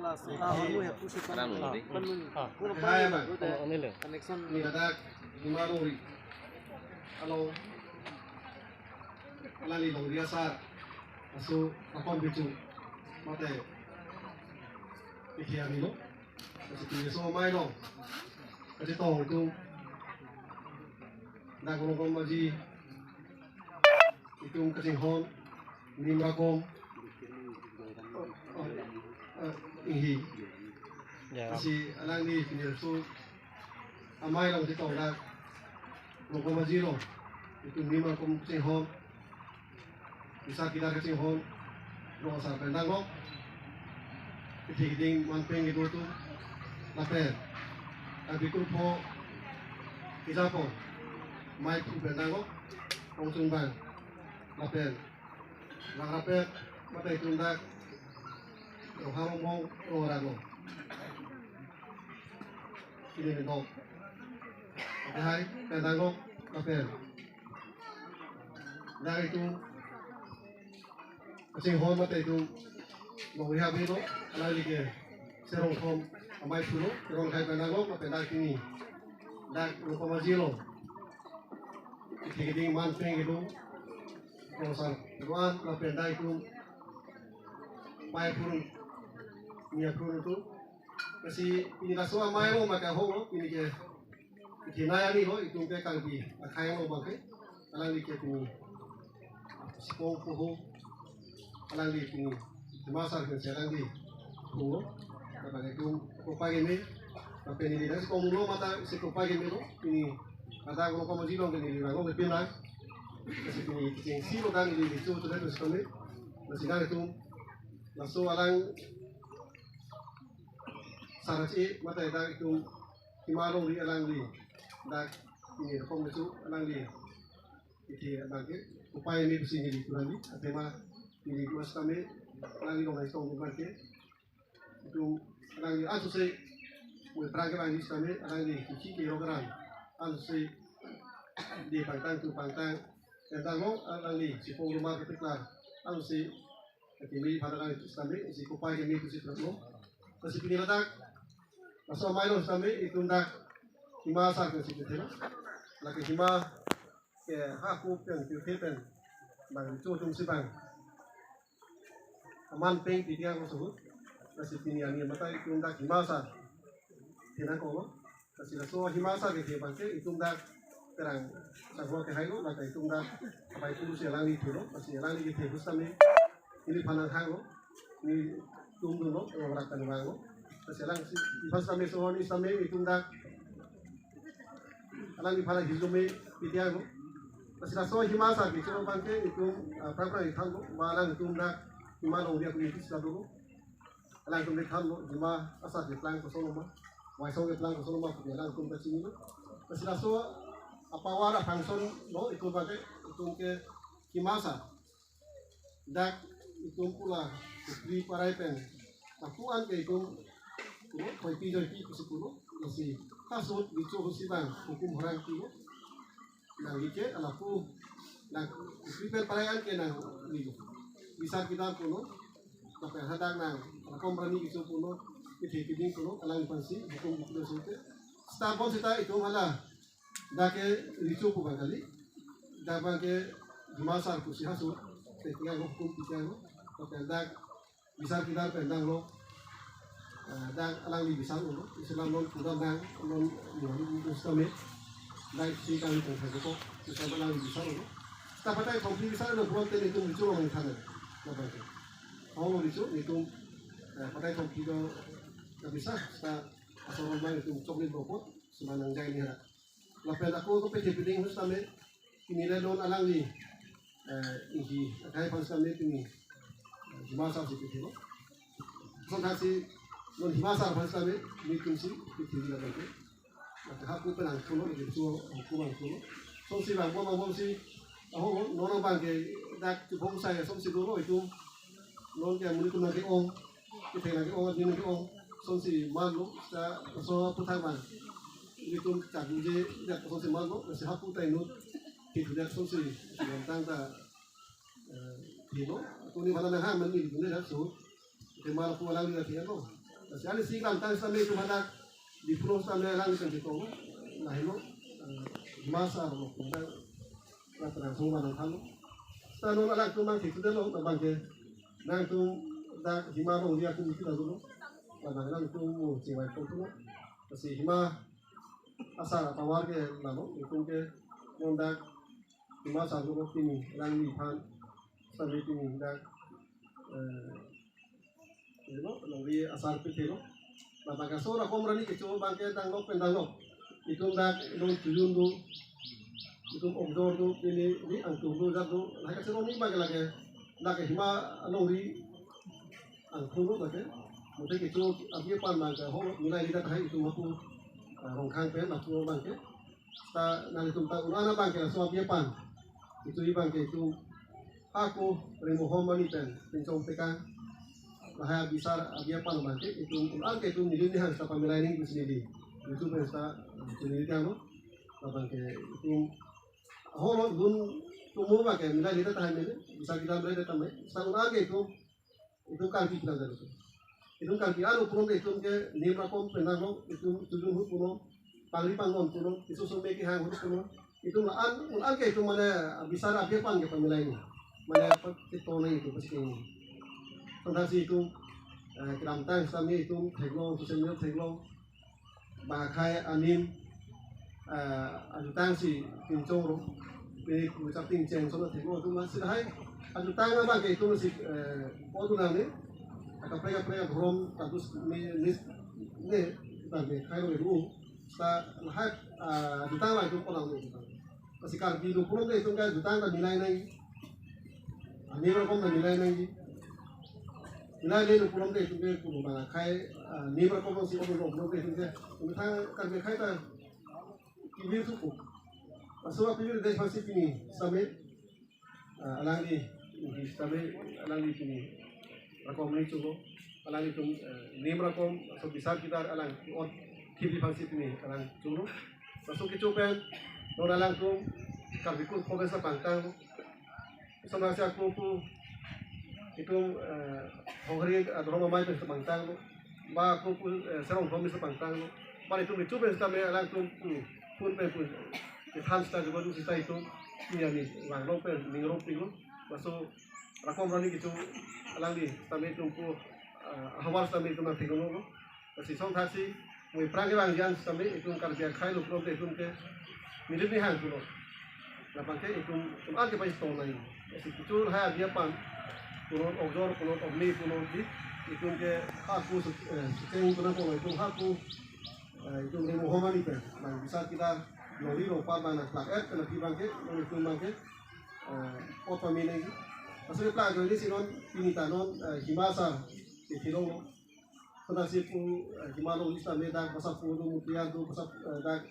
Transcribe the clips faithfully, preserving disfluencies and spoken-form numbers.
Ram Longri. Hai, Bang. Connection. Ni ladak, Hima Longri. Halo. Alangli Longri asar. Aso, akom bichu. Mate. Ikhia nilo. Kasi pini laso amei along kachetong itum dak Rongkom Aji, itum kachinghon Nim Rakom, eh, Inghi. Ya. Kasi alangli pini laso amei along kachetong dak Rongkom Aji along itum Nim Rakom kachinghon, Bisar Kedar kachinghon, rong asar pen danglok. Kethe keding manpeng kedo atum, lapen Karbi Kurpho kejapon, mei phu pen danglok, rong chungbang, lapen Langrapet, mate itum dak Rongha Rongbong, rong arat along. Ini ni dok. Ate hai, pen danglok, lapen dak itum kachinghon mate itum Longri Habe lo, alangli ke serong thom amei phu lo, rong hai pen danglok, lapen dak pini dak Rongkom Aji along kethe keding manpeng kedo, rong asar pen-an, lapen dak itum mei phu, mei phu atum. Kasi pini laso amei along maka ho lo, pini ke kethenei ani lo, itum ke Karbi akhei along abang ke, alangli ke pini sipong poho, alangli pini Hima asar ke si alangli phu lo. Lapen itum kopai keme, lapen neli dak sipong lo mate si kopai keme lo, pini ladak Rongkom Aji along ke neli vanglo kepin lang. Kasi pini kechengsi lo dak neli lichu chulet lo sitame. Lasi dak itum laso alang sar achi mate dak itum Hima Longri alangli dak pini Rongkom Aji alangli kethe abang ke kopai me pusi neli kurang di, athema neli dua sitame alangli along nai tong abang ke itum alangli anso se mo prang ke abang di sitame, alangli kichi ke rok ran anso se di pangtang tu pangtang, tentang lo alangli sipong rumah ketiklar anso se kati mi pada alangli sitame, si kopai keme pusi terus lo. Kasi pini ladak laso amei along sitame itum dak Hima asar ke si kethe lo. Lake Hima ke ha ko pen, ke pen bang cho atum si bang aman peng pitiang ko suhut. Kasi pini ani mate itum dak Hima asar kethe nangkok lo. Kasi laso Hima asar kethe abang ke itum dak terang sangho kehai lo, mate itum dak abai pulu si alangli phu lo, kasi alangli kethe pusitame neliphan nanghang lo, nelitum dun lo, rong arat pen vang lo. Kasi alang si, iphan sitame sohon sitame itum dak alangliphan hirjume pitiang lo. Kasi laso Hima asar kecho abang ke itum, ah, prang prang ithan lo, ba alangtum dak Hima Longri akomiti sila dolo. Alangtum ke than lo, Hima asar keplang koson lo ma, Waisong keplang koson lo ma, pusi alangtum kachini lo. Kasi laso apower a-function lo, itum abang ke, itum ke Hima asar dak itum pu la Supri Parai pen lapu-an ke itum pulo, Khoipi Joipi pusi pulo, lasi ha ahut Richo ahut si bang hukum horang pulo. Nangli ke lapu, nang Supri pen Parai an ke nangli Bisar Kedar pulo, lapen hadak nang Rakom Rani kecho pulo, kethe keding pulo, alangliphan si hukum pulo sute. Seta bonseta itum hala dak ke Richo pu abang kali, dak abang ke Hima asar pusi ha ahut, te tinggal hukum pitiang lo, lapen dak Bisar Kedar pen danglo, eh, dak alangli bisar lo, Islam non pura dang, non muhan itu sitame, dak si kami tong sajo ko, Islam alangli bisar lo. Seta patai thompi bisar lo, pulang te netum Richo lo mengthana, labang ke. Hong lo Richo, netum, eh, patai thompi do, nggak bisa, seta asal orang netum choklit bopot, semanang jai ni hara. Lapen ako ko kethe keding ahut sitame, pini le non alangli, eh, Inghi akhei aphan sitame pini, eh, Hima asar si kethe lo. Son thasi non Hima asar aphan sitame netum si kethe di labang ke. Mate ha ko pen angthu lo, netum so hukum angthu lo. Sonsi bang bom bom si, aho non abang ke dak chubong sai sonsi dolo itum. Non ke amonit atum nangke-ong, kethe nangke-ong, admin nangke-ong, sonsi man lo, seta laso aputhak abang netum chak dun je, dak sonsi man lo, lasi ha pu ta inut, kethe dak sonsi, lam tang ta, eh, kethe lo, atum nephan nanghang man ni dun le dak so, te man pu alangli kethe lo. Lasi alis klemtang sitame itum hadak Diphu along sitame alang itum chitong. Lahelo, eh, masa lo, na terang sung manang thalo. Sita non alangtum mang thik sudelo, labang ke nangtum dak hima alongri atum kita dulu. Labang nangtum mo chingvai pon dulu. Lasi hima asar atawar ke lalo, itum ke non dak hima asar dulu pini, alangli aphan, sitame pini dak, eh, you know, alangli asar pithelo. Labang ke so rakom arni kecho abang ke danglok pen danglok. Itum dak non Chojun do, itum Okjor do, pini ni Angtung do, Jat do, lahai kachero ni abang ke lake, lake hima alongri Angtung do lake. Mate kecho abi apan abang ke ho milai lidat hai itum hapu, ah, Rongkhang pen lapu abang ke. Ta nanglitum ta un-an abang ke laso abi apan. Itum abang ke itum hako rengmohom arni pen pinchong pekang. Lahai abisar abi apan abang ke itum un-an ke itum neli nihang sita pamilai nangji pusi neli. Itum pen sita, eh, neli tanglo. Labang ke itum holo dun tumo abang ke milai lidat tahai neli. Bisa kita milai lidat tahai. Sita un-an ke itum, itum Karbi pinang dari itum. Itum Karbi alo punon itum ke nim rakom penang lo, itum Chojun ahut punon, pangri pangnon punon, isu sume kehang ahut punon. Itum la-an, un-an ke itum mane abisar abi apan ke pamilai nangji. Mane apa kita nangji itum pasti nangji. Tangtang si itum, eh, klemtang sitame itum theklong, social media theklong. Bang akhai anim, eh, ajutang si pinchong ro. Pini pu chapting cheng so na theklong atum lasi lahai ajutang abang ke itum si, eh, po tu nang ni. Kaprek kaprek abhorom katus ni, ni, ni, tangte khai ro ru. Sita lahai, ah, jutang abang itum ponang ni. Lasi Karbi do pulote itum ke jutang ta milai nangji. Ani rakom ta milai nangji. Milai le do pulote itum ke pulo bang akhai, ah, ni rakom si odo do pulote itum ke. Itum thang Karbi akhai ta kivir thupo. Laso akivir det aphansi pini sitame, ah, alangli, sitame alangli pini rakom ni cholo. Alanglitum, eh, nim rakom, laso bisar kidar alang ot thipji aphansi pini alang cholo. Laso kecho pen non alangtum Karbi Kul Province ta pangtanglo. Samrang si ako pu itum, eh, Honghari, eh, adhorom amei pen ta pangtanglo. Ba ako pu, eh, Serong Province ta pangtanglo. Ba itum kecho pen sitame alangtum pu phone pen pu kethan sita jubadu sita itum pini arni vanglo pen ningrong pilo. Laso rakom arni kecho alangli sitame itum pu, ah, havar sitame itum nangthekdunlo. Lasi song thaksi mo aphrang kevangji an sitame itum Karbi akhai lo pulote itum ke neli nihang pulo. Labang ke itum, itum an ke pachito nangji. Lasi kecho lahai abi apan punon, Okjor punon, Okmi punon di itum ke hako su, eh, sucheng punon ko itum hako, eh, itum rengmohom arni pen. Bang bisar kidar longri longpat bang nangplak et pen aphi abang ke, itum abang ke, eh, pot pame nangji. Laso plak jo ni si non pini ta non, eh, hima asar ke thilong lo. Kena si pu, eh, hima alongri sitame dak basa pu do, mutia do, basa, eh, dak,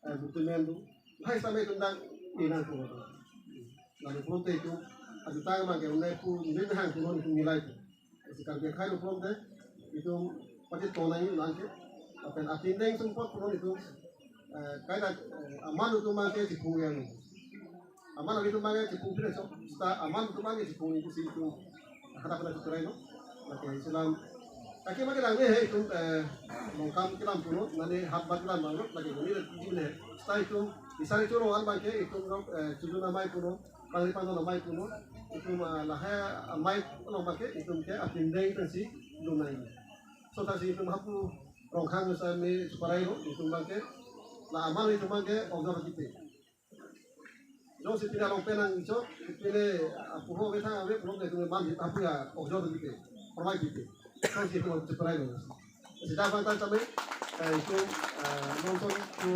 eh, butemen do. Lahai sitame itum dak inang pu do. Lalu pulote itum ajutang abang ke unai pu neli nihang pu non itum milai pu. Lasi Karbi akhai lo pulote itum pachito nangji un-an ke. Lapen atindeng sumpot punon itum, eh, kaita, eh, aman atum abang ke chipu yang. Aman atum abang ke chipu pine so. Sita aman atum abang ke chipu ni si itum hadak hadak chitrai lo. Lake selam. Kaki abang ke lang ni he itum, eh, Longkam kelam punon, nani Hatbat kelam punon, lake boni le di le. Sita itum, isari choro an abang ke itum, eh, Chojun amei punon, pangri pangnon amei punon, itum, ah, lahai amei along abang ke itum ke atindeng pensi dun nangji. So thaksi itum hapu Rongkhang sitame cheparai lo, itum abang ke, la aman itum abang ke Okjor kipi. Jongsi pini along pen nangchok, pini apuho kethang ave pulote itum man di apu ya Okjor kipi, provide kipi. Jongsi itum cheparai lo. Sita bang ta kami, eh, itum, eh, nonton tu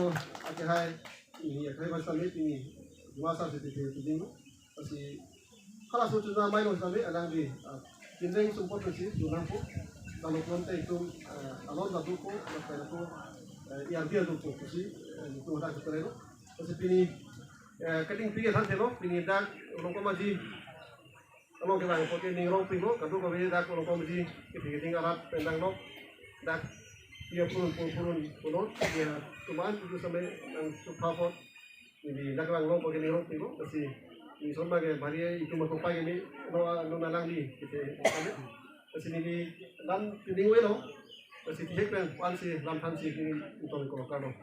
akehai ini akehai bang sitame pini masa siti pini. Lasi halaso Chojun amei along sitame alangli, ah, tindeng sumpot pensi dun nangpo. Lalu pulote itum, eh, alon ta dopo, lapen ako, eh, E R D ta dopo pusi, eh, itum hadak chitrai lo. Lasi pini, eh, keding pi than thelo, pini dak Rongkong Aji along kevang apot ke ningrong pilo, kadokave dak Rongkong Aji kethek keding arat pen dang lo. Dak pia purun purun purun punon, ya tuman itu sampai nang suphapot. Neli dak vanglo apot ke ningrong pilo, lasi neli son abang ke bari itum atum pai ke ni, no, no alangli, kete, kami. Lasi neli dan keding avelo. Lasi thik pen wan si lam than si kini utang ko kardom.